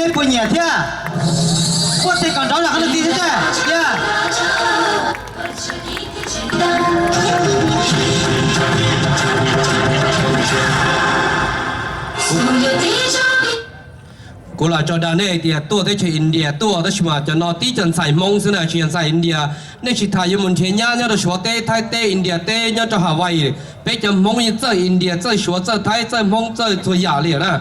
Nej puas nyiam thiab? Puab tej kom nrov los qhov ntawd thiab tiag. Kuv lam tso dag nej tias tuaj teb chaws India tuaj, tab sis mas cov no tib cov ntxhais Hmoob xwb na, tsis yog ntxhais India. Nej tsis tas yuav mus nrhiav nyab nyob rau Suav teb, Thaib teb, India teb, nyob rau Hawaii. Peb cov Hmoob yeej txawj India, txawj Suav, txawj Thaib, txawj Hmoob, txawj txhua yam li na.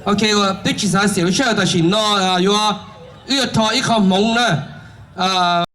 Ok, twb tsis xav xiam lub sij hawm tam sim no yuav, wb yuav rho ib qho hmoov na.